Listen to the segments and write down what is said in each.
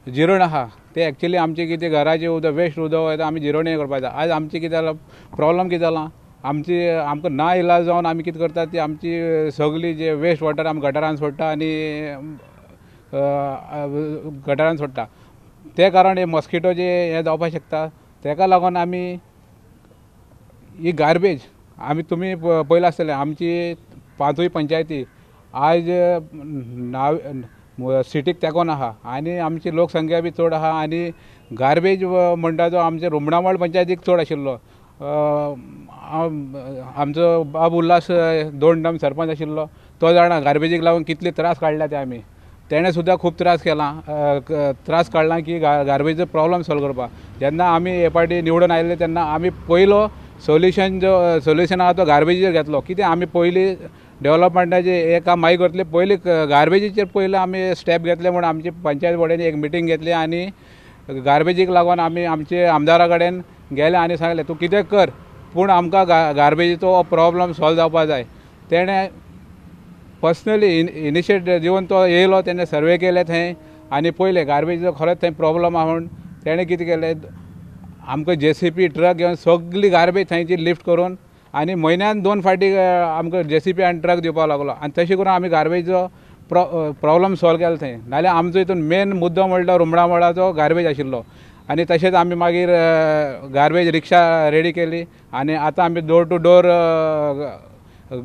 जिरण आहा ते एक्चुअली आमचे कितें घराचें उदक वेस्ट उदक वयता आमी जिरवणी करपाक जाय. आज आमचें कितें जालां प्रॉब्लम कितें जालां आमची आमकां ना इलाज जावन आमी कितें करता ती आमची सगळी जे वेस्ट वॉटर आमी गटारान सोडटा आनी गटारान सोडटा. ते कारण हे मॉस्किटो जे हें जावपाक शकता. तेका लागून आमी ही गार्बेज आमी तुमी पळयलां आसतलें आमची पांचूय पंचायती आज नाव सिटीक तेंकोन आहा आनी आमची लोकसंख्या बी चड आहा आनी गार्बेज म्हणटा तो आमच्या रुमडामळ पंचायतीक चड आशिल्लो. आमचो बाब उल्हास 2 टर्म सरपंच आशिल्लो तो जाणा गार्बेजीक लागून कितले त्रास काडल्या ते आमी. तेणें सुद्दां खूब त्रास केला त्रास काडला की गार्बेजचो प्रॉब्लम सॉल्व करपाक. जेन्ना आमी हे पाटी निवडून आयले तेन्ना आमी पयलो सोल्युशन जो सोल्युशन आहा तो गार्बेजीचेर घेतलो. कितें आमी पयलीं डेवलपमेंटाचें हें काम मागीर करतले, पयलीं गार्बेजीचेर पयलीं आमी स्टेप घेतले म्हूण आमची पंचायत बोर्डान एक मिटींग घेतली आनी गार्बेजीक लागून आमी आमचे आमदारा कडेन गेले आनी सांगलें तूं कितें कर पूण आमकां गार्बेजीचो प्रॉब्लम सॉल्व जावपाक जाय. तेणें पर्सनली इनिशिएट दिवन तो येयलो, तेणें सर्वे केले थंय आनी पयलें गार्बेजीचो खरोच थंय प्रॉब्लम आहा म्हूण. तेणें कितें केलें आमकां जेसीपी ट्रक घेवन सगळी गार्बेज थंयची लिफ्ट करून आनी म्हयन्यान 2 फावटी आमकां जेसीपी आनी ट्रक दिवपाक लागलो आनी तशें करून आमी गार्बेजचो प्रॉब्लम सॉल्व केलो थंय. नाल्यार आमचो हितून मेन मुद्दो म्हणल्यार रुमडामळाचो गार्बेज आशिल्लो आनी तशेंच आमी मागीर गार्बेज रिक्षा रेडी केली आनी आतां आमी door to door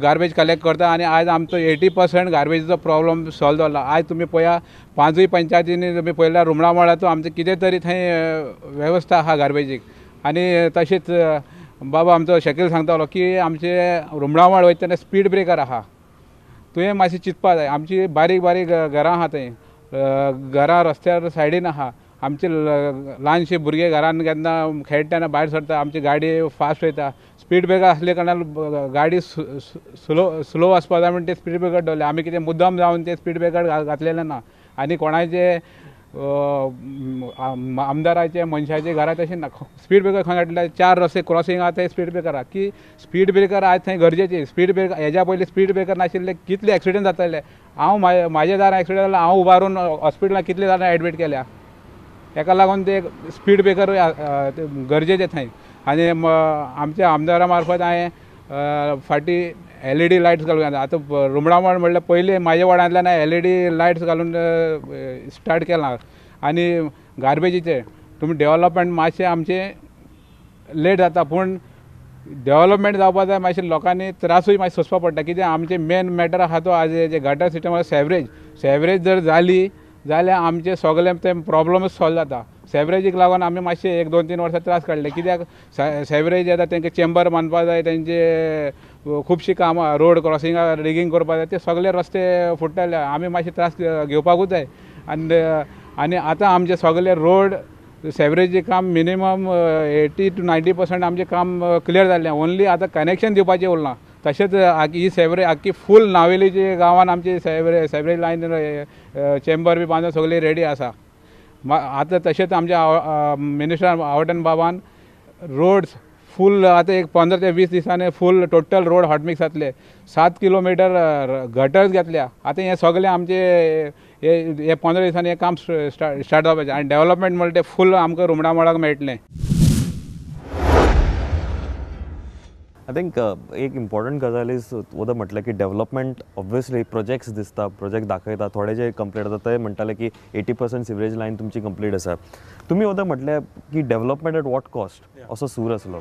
garbage collect करता आनी आज आमचो 80% गार्बेजीचो प्रॉब्लम सॉल्व जाला. आज तुमी पळया 5 पंचायतींनी तुमी पळयल्यार रुमडामळाचो आमचें कितें तरी थंय वेवस्था आहा गार्बेजीक. आनी तशेंच बाबा आमचो शकील सांगतालो की आमचे रुमडामळ वयता तेन्ना स्पीड ब्रेकर आहा, तुवें मातशें चिंतपा जाय. आमची बारीक बारीक घरां आहा थंय, घरां रस्त्यार सायडीन आहा, आमचे ल्हानशे भुरगे घरान केन्ना खेळटा तेन्ना भायर सरता, आमची गाडी फास्ट वयता. स्पीड ब्रेकर आसले कारणान गाडी स्लो स्लो वचपा जाय म्हण ते स्पीड ब्रेकर दवरले. आमी कितें मुद्दम जावन ते स्पीड ब्रेकर घातलेले ना आनी कोणाचे आमदाराचे मनशाचे घरा तशें ना. स्पीड ब्रेकर खंय घातले 4 रस्ते क्रॉसिंग आहा थंय स्पीड ब्रेकर आहा की स्पीड ब्रेकर आज थंय गरजेची. स्पीड ब्रेकर हेज्या पयलीं स्पीड ब्रेकर नाशिल्ले कितले एक्सिडंट जाताले. हांव म्हाज्या दारां एक्सिडंट जालो, हांव उबारून हॉस्पिटलान कितले जाणां एडमीट केल्या. तेका लागून ते स्पीड ब्रेकर गरजेचे थंय. आनी आमच्या आमदारा मार्फत हांवें फाटीं एलईडी लायट्स घालून आतां रुमडामळ म्हणल्यार पयलीं म्हाज्या वार्डांतल्यान एलईडी लायट्स घालून स्टार्ट केलां. आनी गार्बेजीचें तुमी डेवलपमेंट मातशें आमचें लेट जाता पूण डेवलपमेंट जावपा जाय. मातशें लोकांनी त्रासूय मातशें सोंसपा पडटा. कित्याक आमचें मेन मॅटर आहा तो आज जे गटर सिस्टम आहा सेवरेज, सेवरेज जर जाली जाल्यार आमचें सगळें तें प्रॉब्लमूच सॉल्व जाता. सेवरेजीक लागून आमी मातशें 1 2 3 वर्सां त्रास काडले. कित्याक सेवरेज येता तांकां चेंबर बांदपा जाय, तेंचे खुबशीं कामां रोड क्रॉसिंगा रिगींग करपा जाय, ते सगळे रस्ते फुट्टाले. आमी मातशे त्रास घेवपाकूच जाय. आनी आनी आतां आमचे सगळे रोड सेवरेजीचें काम मिनिमम 80 to 90% आमचें काम क्लियर जाल्लें. ओन्ली आतां कनेक्शन दिवपाचें उरलां. तशेंच ही सेवरेज आख्खी फूल नावेलीचे गांवान आमची सेवरेज लायन चेंबर बी बांदून सगळी रेडी आसा. आतां तशेंच आमच्या मिनिस्टर आवटन बाबान रोड्स फूल आतां एक 15 ते 20 दिसांनी फूल टोटल रोड हॉटमिक्स जातले. 7 किलोमिटर गटर्स घेतल्या. आतां हें सगळें आमचे हे 15 दिसांनी हें काम स्टार्ट जावपाचें आनी डेवलपमेंट म्हणटा तें फूल आमकां रुमडामळाक मेळटलें. I think एक इम्पॉर्टंट गजाल is वोदो म्हटलें की डेवलपमेंट ऑब्वियसली प्रोजेक्ट्स दिसता, प्रोजेक्ट दाखयता, थोडे जे कंप्लीट जाता ते म्हणटाले की 80% सिवरेज लायन तुमची कंप्लीट आसा. तुमी वोदो म्हटलें की डेवलपमेंट एट what cost असो सूर आसलो.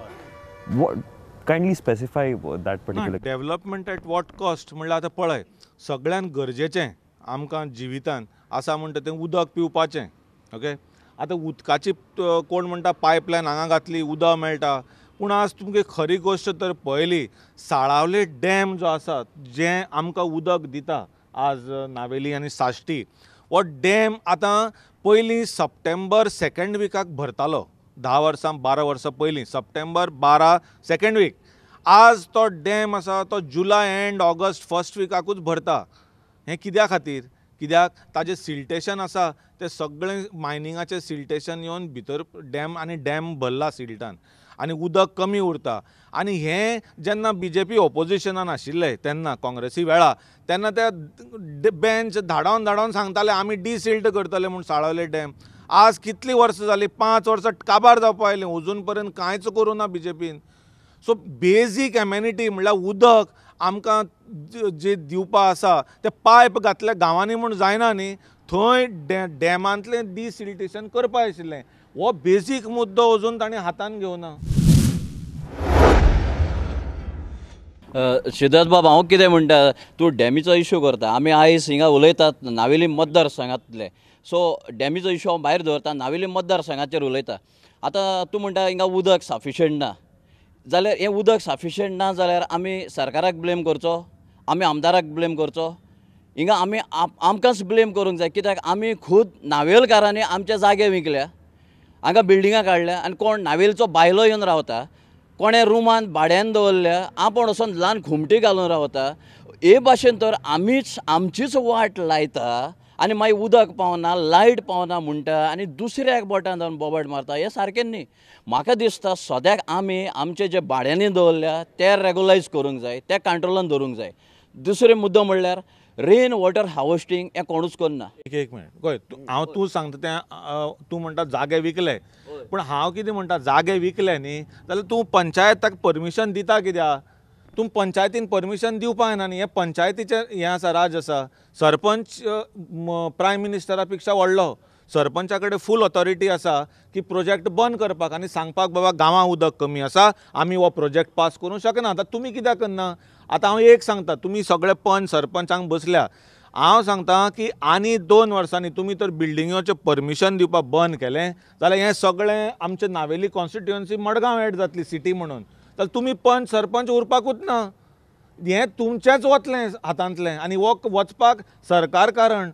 Kindly specify that particular. Development at what cost म्हणल्यार आतां पळय सगळ्यान गरजेचें आमकां जिवितान आसा म्हणटा तें उदक पिवपाचें. ओके, आतां उदकाची कोण म्हणटा पायपलायन हांगा घातली उदक मेळटा, पूण आज तुमगे खरी गोश्ट तर पळयली साळावले डॅम जो आसा जें आमकां उदक दिता आज नावेली आनी साश्टी, हो डॅम आतां पयलीं सप्टेंबर सेकेंड विकाक भरतालो. 10 वर्सां 12 वर्सां पयलीं सप्टेंबर 12 सेकेंड वीक, आज तो डॅम आसा तो जुलय एंड ऑगस्ट फर्स्ट विकाकूच भरता. हें कित्या खातीर? कित्याक ताजें सिल्टेशन आसा तें सगळें मायनिंगाचें सिल्टेशन येवन भितर डॅम आनी डॅम भरला सिल्टान आनी उदक कमी उरता. आनी हें जेन्ना बीजेपी ओपोजिशनान आशिल्ले तेन्ना काँग्रेसी वेळा तेन्ना ते बेंच धाडावन धाडावन सांगताले आमी डिसिल्ट करतले म्हूण साळावले डॅम. आज कितलीं वर्सां जालीं, 5 वर्सां काबार जावपा आयलीं, अजून पर्यंत कांयच करूं ना बीजेपीन. सो बेजीक एमेनिटी म्हणल्यार उदक आमकां जे दिवपा आसा ते पायप घातल्या गांवांनी म्हूण जायना न्ही, थंय डॅमांतलें डिसिल्टेशन करपा आशिल्लें. हो बेजीक मुद्दो अजून तांणी हातान घेवना. सिद्धार्थ बाब, हांव कितें म्हणटा, तूं डॅमीचो इशू करता, आमी आयज हिंगा उलयतात नावेली मतदारसंघांतले, सो डॅमीचो इशू हांव भायर दवरता, नावेली मतदारसंघाचेर उलयता. आतां तूं म्हणटा हिंगा उदक सफिशंट ना, जाल्यार हें उदक सफिशंट ना जाल्यार आमी सरकाराक ब्लेम करचो, आमी आमदाराक ब्लेम करचो? हिंगा आमी आमकांच ब्लेम करूंक जाय, कित्याक आमी खूद नावेलकारांनी आमचे जागे विकल्या, हांगा बिल्डिंगां काडल्या आनी कोण नावेलचो बायलो येवन रावता, कोणें रुमान भाड्यान दवरल्या, आपूण वचोन ल्हान खुमटी घालून रावता. हे भाशेन तर आमीच आमचीच वाट लायता आनी मागीर उदक पावना, लायट पावना म्हणटा आनी दुसऱ्याक बोटान जावन बोबाट मारता, हें सारकें न्ही. म्हाका दिसता सद्याक आमी आमचे जे भाड्यांनी दवरल्या ते रेगुलायज करूंक जाय, ते कंट्रोलान दवरूंक जाय. दुसरो मुद्दो म्हणल्यार रेन वॉटर हार्वेस्टींग हें कोणूच करना. एक मिनट, गय हांव तूं सांगता तें, तूं म्हणटा जागे विकले, पूण हांव कितें म्हणटा, जागे विकले न्ही जाल्यार तूं पंचायत ताका परमिशन दिता कित्याक? तूं पंचायतीन परमिशन दिवपाक जायना न्ही. हें पंचायतीचें हें आसा, राज आसा. सरपंच प्रायम मिनिस्टरा पेक्षा व्हडलो, सरपंचा कडेन फूल ऑथॉरिटी आसा की प्रोजेक्ट बंद करपाक आनी सांगपाक बाबा गांवां उदक कमी आसा, आमी हो प्रोजेक्ट पास करूंक शकना. आतां तुमी कित्याक करना? आतां हांव एक सांगता, तुमी सगळे पंच सरपंचांक बसल्या, हांव सांगता की आनी 2 वर्सांनी तुमी तर बिल्डिंगेचें परमिशन दिवपाक बंद केलें जाल्यार हें सगळें आमचें नावेली कॉन्स्टिट्युएन्सी मडगांव एड जातली सिटी म्हणून. जाल्यार तुमी पंच सरपंच उरपाकूच ना, हें तुमचेंच वतलें हातांतलें आनी हो वचपाक सरकार कारण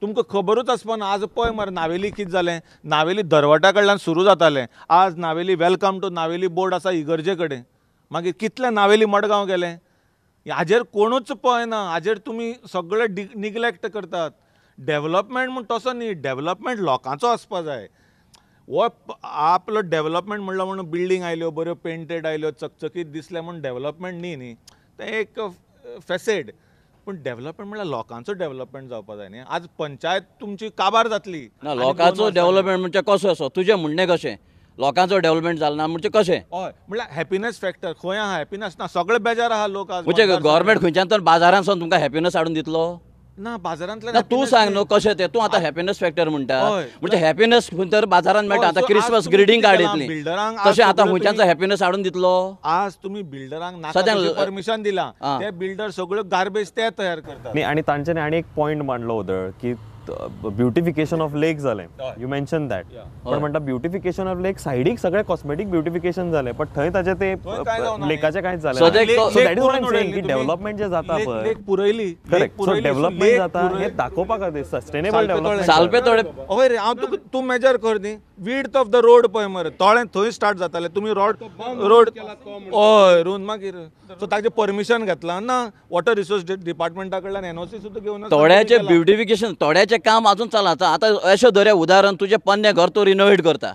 तुमकां खबरूच आसपा ना. आज पळय मरे नावेली कितें जालें, नावेली दरवट्या कडल्यान सुरू जातालें, आज Navelim welcome to Navelim board आसा इगर्जे कडेन, मागीर कितलें नावेली मडगांव गेलें. हाजेर कोणूच पळयना, हाजेर तुमी सगळे निग्लेक्ट करतात. डेवलपमेंट म्हूण तसो न्ही, डेवलपमेंट लोकांचो आसपा जाय. हो आपलो डेवलपमेंट म्हणलो म्हणून बिल्डींग आयल्यो बऱ्यो पेंटेड आयल्यो चकचकीत दिसलें म्हूण डेवलपमेंट न्ही न्ही, तें एक फेसेड. पूण डेवलपमेंट म्हणल्यार लोकांचो डेवलपमेंट जावपा जाय न्ही. आज पंचायत तुमची काबार जातली ना. लोकांचो डेवलपमेंट म्हणजे कसो असो तुजें म्हणणें कशें? लोकांचो डेवलपमेंट जालें ना म्हणजे कशें? हय, म्हणल्यार हॅपिनेस फॅक्टर खंय आहा? हॅपिनेस ना, सगळे बेजार आहा लोक आज. म्हणजे गव्हर्मेंट खंयच्यान तर बाजारांतसून तुमकां हॅपिनेस हाडून दितलो ना? बाजारांतल्यान तूं सांग न्हू कशें तें. तूं आतां हॅपिनेस फॅक्टर म्हणटा, म्हणजे हॅपिनेस खंय तर बाजारांत मेळटा. आतां क्रिसमस ग्रिटींग कार्ड येतली, तशें आतां खंयच्यान हॅपिनेस हाडून दितलो? आज तुमी बिल्डरांक नाका परमिशन दिलां, ते बिल्डर सगळ्यो गार्बेज ते तयार करतात. न्ही, आनी तांच्यानी आनी एक पॉयंट मांडलो उदळ की ब्युटिफिकेशन ऑफ लेक जालें, you mention that, पण म्हणटा ब्युटिफिकेशन ऑफ लेक सायडीक सगळें कॉस्मेटीक ब्युटिफिकेशन जालें, बट थंय ताजें ते लेकाचें कांयच जालें. की डेव्हलपमेंट जें जाता पळय, पुरयली, करेक्ट, सो डेव्हलपमेंट जाता हें दाखोवपा खातीर सस्टेनेबल डेव्हलपमेंट. सालपे थोडे हय रे, हांव तुका तूं मेजर कर न्ही, विड्थ ऑफ the road पळय मरे, तळें थंय स्टार्ट जातालें, तुमी रोड रोड हय रोड मागीर सो ताजें परमिशन घेतलां ना, वॉटर रिसोर्स डिपार्टमेंटा कडल्यान एनओसी सुद्दां घेवन थोड्याचें ब्युटिफिकेशन, थोड्याचें काम अजून चलता. आतां अशें धरया उदाहरण, तुजें पोन्नें घर तूं रिनोवेट करता,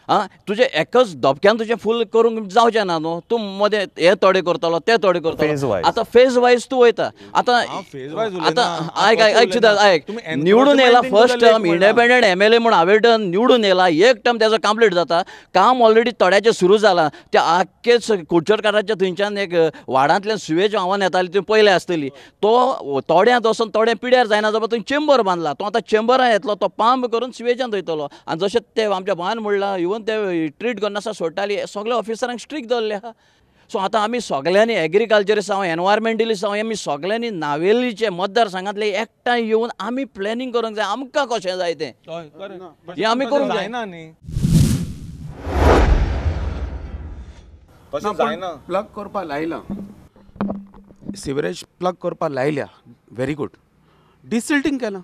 आं, तुजें एकच धपक्यान तुजें फूल करूंक जावचें ना न्हू, तूं मदें हें थोडें करतलो तें थोडें करतलो, आतां फेज वायज तूं वयता. आतां आतां आयक आयक चिंता आयक, निवडून येयला first term independent MLA म्हूण हांवें निवडून येयला, एक टर्म तेजो कंप्लीट जाता, काम ऑलरेडी थोड्याचें सुरू जालां. त्या आख्खेच कुडचडकाराच्या थंयच्यान एक वाडांतल्यान सुवेज व्हांवन येताली ती पयलें आसतली, तो थोड्यांत वचोन थोडें पिड्यार जायना जावपा थंय चेंबर बांदला, तो आतां चेंबरान येतलो, तो पंप करून सुवेजान वयतलो. आनी जशें ते आमच्या भावान म्हणलां, इवन ते ट्रीट करनासतना सोडटाली, सगळे ऑफिसरांक स्ट्रीक दवरले आहा. सो आतां आमी सगळ्यांनी एग्रीकल्चरिस्ट जावं एनवायरमेंटलिस्ट जावं, आमी सगळ्यांनी नावेलीचे मतदारसंघांतले एकठांय येवन आमी प्लॅनिंग करूंक जाय, आमकां कशें जाय तें हें आमी करूंक जाय. न्ही प्लग करपाक लायलां, सिवरेज प्लग करपाक लायल्या, व्हेरी गूड, डिसिल्टींग केलां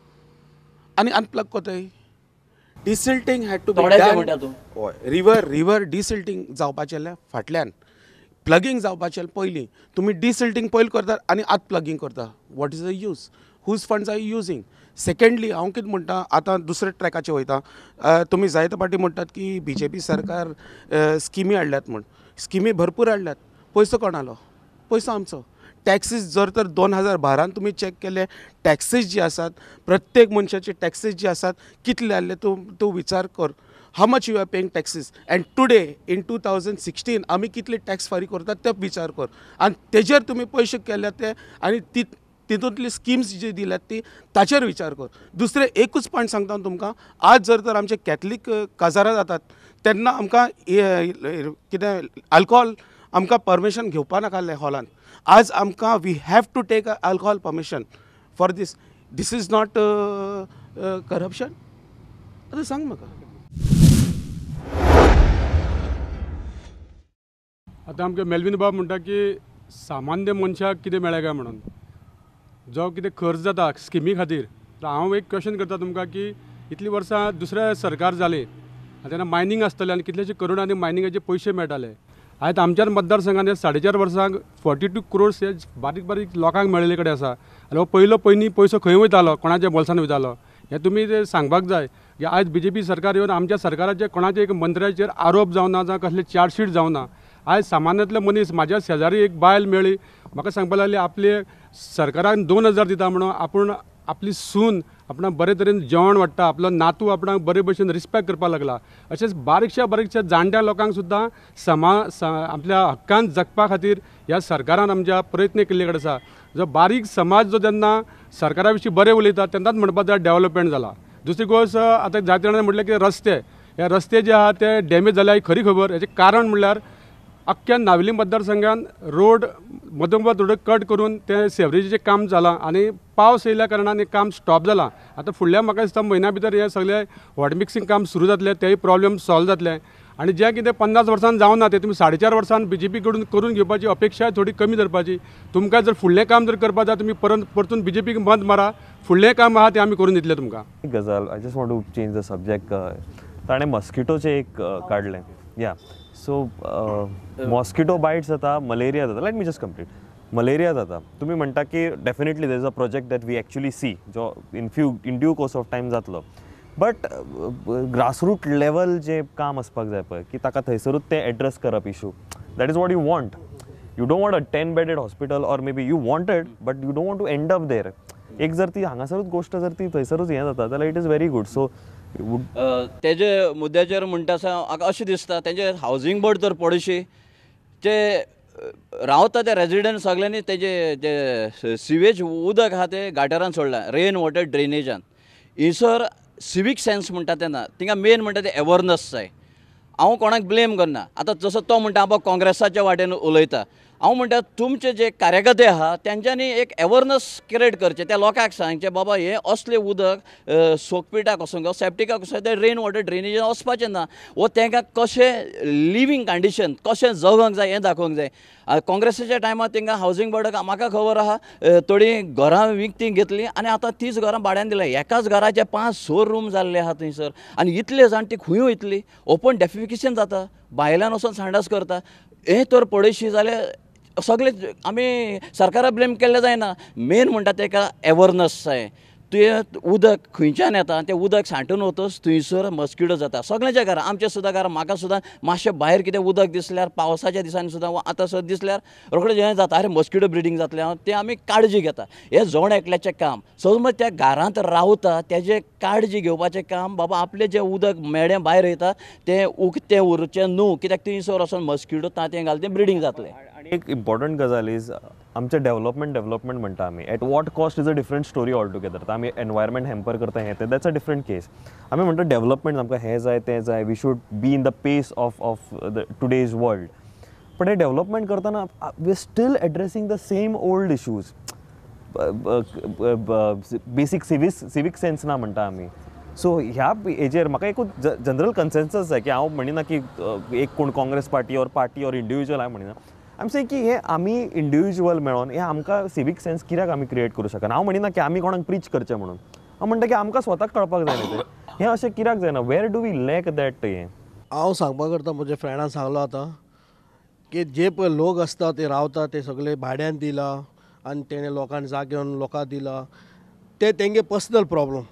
आनी अनप्लग कोताय. Desilting had to be done. River river desilting जावपाचें जाल्यार फाटल्यान प्लगींग जावपाचें पयलीं तुमी डिसिल्टींग पयलीं करतात आनी आत प्लगींग करता. What is the use? Whose funds are you using? Secondly हांव कितें म्हणटा, आतां दुसऱ्या ट्रॅकाचेर वयता. तुमी जायते फावटी म्हणटात की बी जे पी सरकार स्किमी हाडल्यात म्हूण, स्किमी भरपूर हाडल्यात, पयसो कोणालो? पयसो आमचो. टॅक्सीस जर तर 2012 तुमी चॅक केले, टॅक्सीस जी आसात प्रत्येक मनशाची टॅक्सीस जी आसात कितले आहले तूं विचार कर. How much you are paying taxes and today in 2016 आमी कितले टॅक्स फारीक करतात ते विचार कर आनी तेजेर तुमी पयशे केल्या ते आनी तितूंतली स्किम्स जी दिल्यात ती ताचेर विचार कर. दुसरें एकूच पॉयंट सांगता हांव तुमकां, आज जर तर आमचे कॅथलीक काजारां जातात तेन्ना आमकां कितें आल्कोहोल आमकां परमिशन घेवपा नाका हॉलान. आज आमकां we have to take a alcohol permission for this. This is not corruption? आतां सांग म्हाका. आतां आमकां मेलवीन बाब म्हणटा की सामान्य मनशाक कितें मेळ्ळें काय म्हणून जो कितें खर्च जाता स्किमी खातीर. तर हांव एक क्वेश्चन करता तुमकां की इतलीं वर्सां दुसरें सरकार जालें तेन्ना मायनींग आसतलें आनी कितलेशे करोडांनी मायनिंगाचे पयशे मेळटाले. आयज आमच्या मतदारसंघान 4.5 वर्सांक 42 क्रोर्स हे बारीक बारीक लोकांक मेळिल्ले कडेन आसा आनी हो पयलो पयलीं पयसो खंय वयतालो, कोणाच्या बोल्सान वयतालो हें तुमी तें सांगपाक जाय. की आयज बीजेपी सरकार येवन आमच्या सरकाराचे कोणाचे एक मंत्र्याचेर आरोप जावना जावं कसले चार्जशीट जावना. आयज सामान्यांतले मनीस, म्हाज्या शेजारी एक बायल मेळ्ळी, म्हाका सांगपाक लागली आपले सरकारान 2000 दिता म्हणून आपूण आपली सून आपणाक बरे तरेन जेवण वाडटा, आपलो नातू आपणाक बरे भशेन रिस्पेक्ट करपाक लागला. अशेंच बारीकश्या बारीकश्या जाणट्या लोकांक सुद्दां आपल्या हक्कान जगपा खातीर ह्या सरकारान आमच्या प्रयत्न केल्ले कडेन आसा. जो बारीक समाज जो जेन्ना सरकारा विशीं बरें उलयता तेन्नाच म्हणपाक जाय डेवलपमेंट जाला. दुसरी गोश्ट आतां जायते जाणांनी म्हटलें की रस्ते, हे रस्ते जे आहा ते डॅमेज जाल्या ही खरी खबर. हेचें कारण म्हणल्यार अख्ख्या नावेली मतदारसंघान रोड मदोमद रोड कट करून तें सेवरेजीचें काम जालां आनी पावस येयल्या कारणान हें काम स्टॉप जालां. आतां फुडल्या म्हाका दिसता म्हयन्या भितर हें सगळें हॉट मिक्सिंग काम सुरू जातलें, तेय प्रॉब्लम सॉल्व जातलें. आनी जें कितें 50 वर्सान जावना तें तुमी 4.5 वर्सान बीजेपी कडून करून घेवपाची अपेक्षा थोडी कमी धरपाची. तुमकां जर फुडलें काम जर करपाक जाय तुमी परत परतून बीजेपीक मत मारा, फुडलें काम आहा तें आमी करून दितले तुमकां. एक गजाल, I just want to change the subject. ताणें मॉस्किटोचें एक काडलें. या सो मॉस्किटो बायट्स जाता, मलेरिया जाता. Let me just complete. Malaria जाता, तुमी म्हणटा की definitely there is a project that we actually see जो in due course of time जातलो. बट ग्रासरूट लेवल जें काम आसपाक जाय पळय की ताका थंयसरूच तें एड्रेस करप issue, that is what you want. You don't want a 10 bedded hospital or maybe you wanted but you don't want to end up there. एक जर ती हांगासरूच गोश्ट जर ती थंयसरूच हें जाता जाल्यार it is very good. So तेजे मुद्द्याचेर म्हणटा आसा म्हाका अशें दिसता तेंचे हावजींग बोर्ड तर पडशी ते रावता ते रेजिडंट सगळ्यांनी तेजे जे सिवेज उदक आहा तें गाटरान सोडलां, rain water ड्रेनेजान. Hisar civic sense म्हणटा तेन्ना थिंगा मेन म्हणटा तें एवरनस जाय. हांव कोणाक ब्लेम करना. आतां जसो तो म्हणटा बाबा काँग्रेसाच्या वाटेन उलयता, हांव म्हणटा तुमचे जे कार्यकर्ते आहा तेंच्यांनी एक एवरनस क्रिएट करचें, त्या लोकांक सांगचें बाबा हें असलें उदक सोकपिटाक वचूंक सेप्टिकाक वचूंक तें रेन वॉटर ड्रेनेजान वचपाचें ना, वो तांकां कशें लिवींग कंडिशन कशें जगोंक जाय हें दाखोवंक जाय. काँग्रेसाच्या टायमार तांकां हावजींग बोर्डाक म्हाका खबर आहा थोडीं घरां विकतीं घेतलीं आनी आतां तीच घरां भाड्यान दिल्या. एकाच घराचे 5-6 रूम जाल्ले आहा थंयसर आनी इतले जाण ती खंय वयतली? ओपन डेफिकेशन जाता, भायल्यान वचोन सांडास करता. हें तर पळयशी जाल्यार सगळे आमी सरकारा ब्लेम केल्लें जायना. मेन म्हणटा तेका एवरनस जाय. तुवें उदक खंयच्यान येता तें उदक सांठून वतच थंयसर मस्किटो जाता सगळ्यांच्या घरा, आमच्या सुद्दां घरा, म्हाका सुद्दां मातशें भायर कितें उदक दिसल्यार पावसाच्या दिसांनी सुद्दां आतां सुद्दां दिसल्यार रोखडें हें जाता, अरे मस्किटो ब्रिडींग जातलें, हांव तें आमी काळजी घेता. हें जण एकल्याचें काम. समज त्या घरांत रावता तेजें काळजी घेवपाचें काम, बाबा आपलें जें उदक मेळें भायर येता तें उकतें उरचें न्हू, कित्याक थंयसर वचोन मस्किटो तांतें घालता तें ब्रिडींग जातलें. आनी एक इम्पॉर्टंट गजाल is आमचें डेवलपमेंट डेवलपमेंट म्हणटा आमी, at what cost is a different story all together. आमी एनवायरमेंट हॅम्पर करता हें तें, that's a different case. आमी म्हणटा डेवलपमेंट आमकां हें जाय तें जाय, we should be in the pace of the today's world. पण हें डेवलपमेंट करतना we are still addressing the same old issues. Basic civic sense ना म्हणटा आमी. सो ह्या हेजेर म्हाका एकूच जनरल कन्सेन्सस जाय की हांव म्हणिना की एक कोण Congress party or party or individual हांव म्हणिना. आम से की हे आमी इंडिविज्युअल मेळोन हे आमकां सिवीक सेन्स कित्याक आमी क्रिएट करूं शकना. हांव म्हणिना की आमी कोणाक प्रीच करचें म्हणून, हांव म्हणटा की आमकां स्वताक कळपाक जाय न्ही तें, हें अशें कित्याक जायना, where do we lack that. हें हांव सांगपाक करता, म्हज्या फ्रेंडान सांगलो आतां की जे पळय लोक आसता ते रावता ते सगळे भाड्यान दिला आनी तेणें लोकांक जाग्यान लोकांक दिला, ते तेंगे पर्सनल प्रॉब्लम,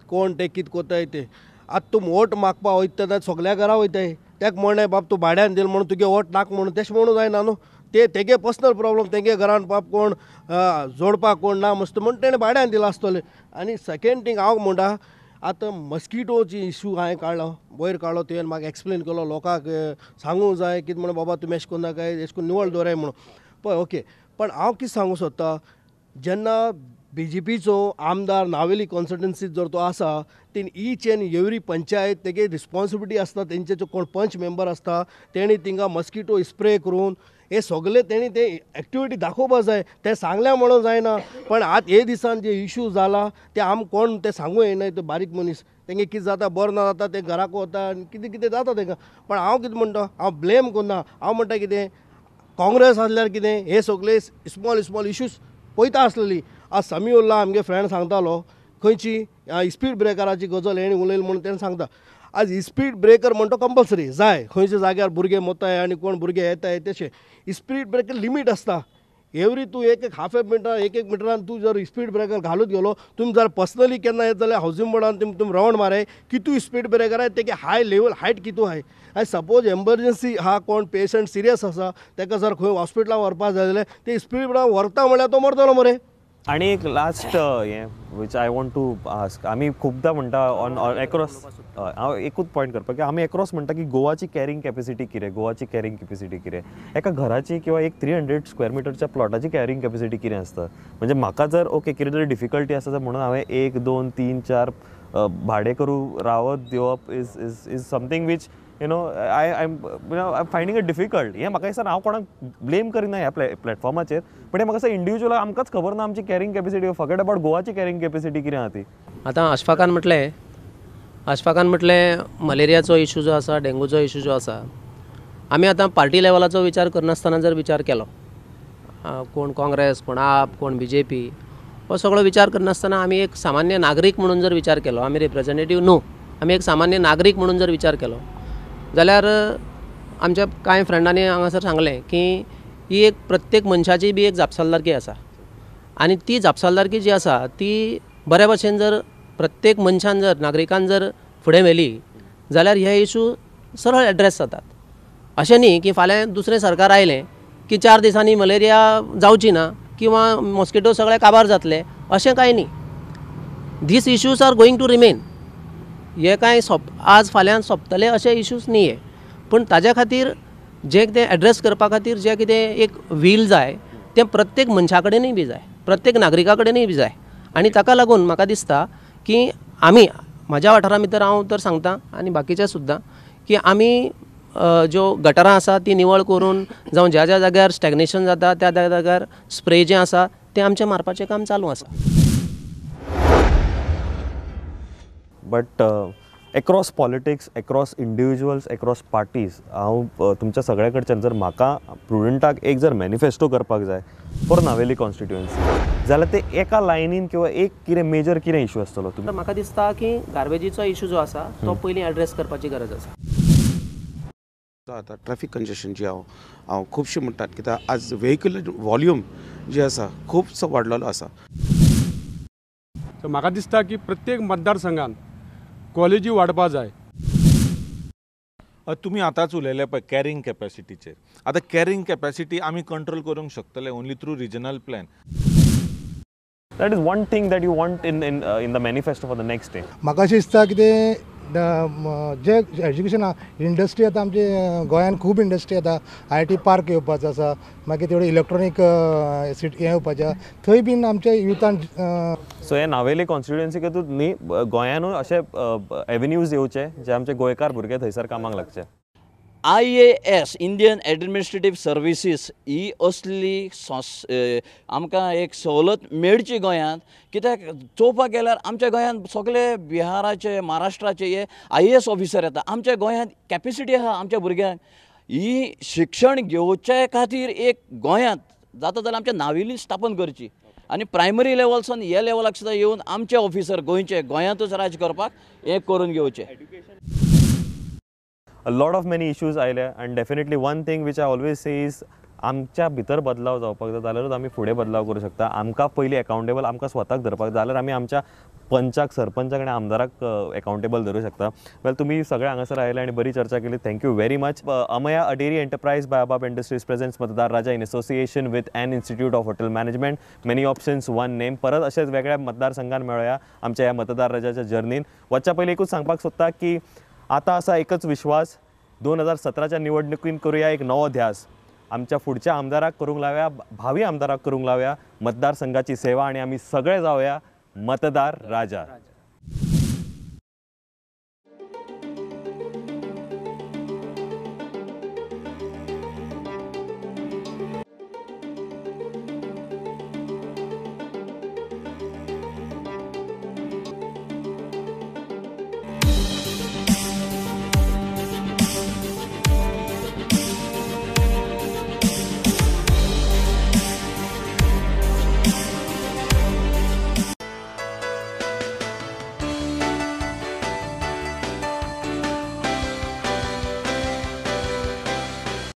कोण ते कितें कोताय ते. आतां तूं वोट मागपा वयता जाल्यार सगळ्या घरा वयताय, तेका म्हणलें बाब तूं भाड्यान दिल म्हणून तुगे वोट नाका म्हणून, तशें म्हणून जायना न्हू. ते तेगे पर्सनल प्रॉब्लम, तेगे घरान पाप कोण जोडपाक कोण ना मस्त म्हण तेणें भाड्यान दिलां आसतलें. आनी सेकेंड थींग हांव म्हणटा आतां मस्किटोची इशू हांवें काडलो वयर काडलो, तुवें म्हाका एक्सप्लेन केलो लोकांक सांगूंक जाय कितें म्हणून बाबा तुमी अशें करून नाकाय, अशें करून निवळ दवराय म्हणून. पळय ओके, पण हांव कितें सांगूंक सोदता, जेन्ना बीजेपीचो आमदार नावेली कॉन्स्टिट्युन्सीत जर तो आसा तेणी ईच एंड एवरी पंचायत तेगे रिस्पॉन्सिबिलिटी आसता, तेंचे जो कोण पंच मेंबर आसता तेणी थिंगा मस्किटो स्प्रे करून हे सगळे तेणी ते एक्टिविटी दाखोवपा जाय. तें सांगलें म्हणून जायना, पण आतां हे दिसान जे इशू जाला ते आम कोण ते सांगू येना. ते बारीक मनीस तेंगे कितें जाता बरें ना जाता ते घराक वता आनी कितें कितें जाता तेंकां. पण हांव कितें म्हणटा, हांव ब्लेम करना, हांव म्हणटा कितें काँग्रेस आसल्यार कितें हे सगळे स्मॉल स्मॉल इशूज पळयता आसलेली. आज समी उल्ला आमगे फ्रेंड सांगतालो खंयची स्पीड ब्रेकराची गजाल हेणी उलयली म्हणून तेणें सांगता. आज स्पीड ब्रेकर म्हणटा कंपल्सरी जाय, खंयच्या जाग्यार भुरगे मोताय आनी कोण भुरगे येताय तशें स्पीड ब्रेकर लिमीट आसता. एवरी तूं एक एक हाफ एक मिटर एक एक मिटरान तूं जर स्पीड ब्रेकर घालूत गेलो, तुमी जर पर्सनली केन्ना येत जाल्यार हावजींग बोर्डान तुमी रावंड माराय कितू स्पीड ब्रेकर आहाय तेगे हाय लेवल हायट कितू आहाय. आनी सपोज एमर्जन्सी आहा कोण पेशंट सिरियस आसा तेका जर खंय हॉस्पिटलान व्हरपा जाय जाल्यार ते स्पीड ब्रेकर व्हरता म्हणल्यार तो मरतलो मरे. आनी एक लास्ट हें which I want to ask, आमी खुबदां म्हणटा ऑन एक्रॉस, हांव एकूच पॉयंट करपाक की आमी एक्रॉस म्हणटा की गोवाची कॅरिंग कॅपेसिटी कितें, गोवाची कॅरिंग कॅपेसिटी कितें, एका घराची किंवा एक 300 स्क्वेअर मिटरच्या प्लॉटाची कॅरिंग कॅपेसिटी कितें आसता. म्हणजे म्हाका जर ओके कितें तरी डिफिकल्टी आसा म्हणून हांवें 1 2 3 4 भाडें करूं रावत दिवप is is is something which you know I am finding it difficult. हें म्हाका दिसता हांव कोणाक ब्लेम करिना ह्या प्लॅटफॉर्माचेर, पण हें म्हाका दिसता इंडिविज्युअल आमकांच खबर ना आमची कॅरिंग कॅपेसिटी, फॉरगेट अबाउट गोवाची कॅरिंग कॅपेसिटी कितें आहा ती. आतां अशफाकान म्हटलें मलेरियाचो इशू जो आसा, डेंगूचो इशू जो आसा, आमी आतां पार्टी लेवलाचो विचार करनासतना जर विचार केलो, कोण काँग्रेस कोण आप कोण बीजेपी हो सगळो विचार करनासतना आमी एक सामान्य नागरीक म्हणून जर विचार केलो, आमी रिप्रेझेंटेटीव न्हू, आमी एक सामान्य नागरीक म्हणून जर विचार केलो जाल्यार आमच्या कांय फ्रेंडांनी हांगासर सांगलें की ही एक प्रत्येक मनशाची बी एक जापसालदारकी आसा आनी ती जापसालदारकी जी आसा ती बऱ्या भशेन जर प्रत्येक मनशान जर नागरिकान जर फुडें व्हेली जाल्यार हे इशू सरळ एड्रेस जातात. अशें न्ही की फाल्यां दुसरें सरकार आयलें की 4 दिसांनी मलेरिया जावची ना किंवा मॉस्किटो सगळे काबार जातले अशें कांय न्ही. These issues are going to remain. हे कांय आज फाल्यां सोंपतले अशे इशूज न्ही हे, पूण ताज्या खातीर जें कितें एड्रेस करपा खातीर जें कितें एक व्हील जाय तें प्रत्येक मनशा कडेनूय बी जाय, प्रत्येक नागरिका कडेनूय बी जाय. आनी ताका लागून म्हाका दिसता की आमी म्हाज्या वाठारा भितर हांव तर सांगता आनी बाकीचे सुद्दां की आमी ज्यो गटरां आसा ती निवळ करून जावं ज्या ज्या जाग्यार स्टॅग्नेशन जाता त्या त्या जाग्यार स्प्रे जें आसा तें आमचें मारपाचें काम चालू आसा. But across politics, across individuals, across parties हांव तुमच्या सगळ्या कडच्यान जर म्हाका प्रुडंटाक एक जर मॅनिफेस्टो करपाक जाय फॉर नावेली कॉन्स्टिट्युएन्सी जाल्यार ते एका लायनीन किंवा एक कितें मेजर कितें इशू आसतलो? म्हाका दिसता की गार्बेजीचो इशू जो आसा तो पयलीं एड्रेस करपाची गरज आसा. आतां ट्रॅफिक कंजेशन जी हांव खुबशें म्हणटात कित्याक आज व्हेकल वॉल्यूम जी आसा खुबसो वाडलेलो आसा. सो म्हाका दिसता की प्रत्येक मतदारसंघान कॉलेजी वाडपा जाय. तुमी आतांच उलयले पळय कॅरिंग कॅपेसिटीचेर. आतां कॅरिंग कॅपेसिटी आमी कंट्रोल करूंक शकतले only through regional plan. That is one thing that you want in in in the manifesto for the next day. म्हाका अशें दिसता कितें जे एज्युकेशन इंडस्ट्री आतां आमचे गोंयांत खूब इंडस्ट्री आतां IT park येवपाचो आसा, मागीर तेवढे इलेक्ट्रॉनीक सिटी हें येवपाचें आसा, थंय बीन आमच्या युथान. सो हे नावेली कॉन्स्टिट्युएन्सी तूं न्ही गोंयानूय अशे एवेन्यूज येवचे जे आमचे गोंयकार भुरगे थंयसर कामाक लागचे. IAS Indian administrative services ही असली आमकां एक सवलत मेळची गोंयांत. कित्याक चोवपाक गेल्यार आमच्या गोंयांत सगळे बिहाराचे महाराष्ट्राचे हे IAS officer येता. आमच्या गोंयांत कॅपेसिटी आहा आमच्या भुरग्यांक ही शिक्षण घेवचे खातीर एक गोंयांत जाता जाल्यार आमच्या नावेली स्थापन करची आनी प्रायमरी लेवलसान हे लेवलाक सुद्दां येवन आमचे ऑफिसर गोंयचे गोंयांतूच राज करपाक हें करून घेवचें. A lot of many issues आयले and definitely one thing which I always say is आमच्या भितर बदलाव जावपाक जाय जाल्यारूच आमी फुडें बदलाव करूं शकता. आमकां पयलीं एकाउंटेबल आमकां स्वताक धरपाक जाय जाल्यार आमी आमच्या पंचाक, सरपंचाक आनी आमदाराक एकाउंटेबल धरूं शकता. वेल, तुमी सगळे हांगासर आयले आनी बरी चर्चा केली, thank you very much. Amaya Aderi enterprise by Abab industries presents Matdar Raja in association with an institute of hotel management, many options one name. परत अशेंच वेगळ्या मतदारसंघान मेळोया आमच्या ह्या मतदार राजाच्या जर्नीन. वचच्या पयलीं एकूच सांगपाक सोदता की आतां आसा एकच विश्वास, 2017च्या निवडणुकीन करुया एक नवो ध्यास, आमच्या फुडच्या आमदाराक करूंक लावया, भावी आमदाराक करूंक लावया मतदारसंघाची सेवा आनी आमी सगळे जावया मतदार राजा.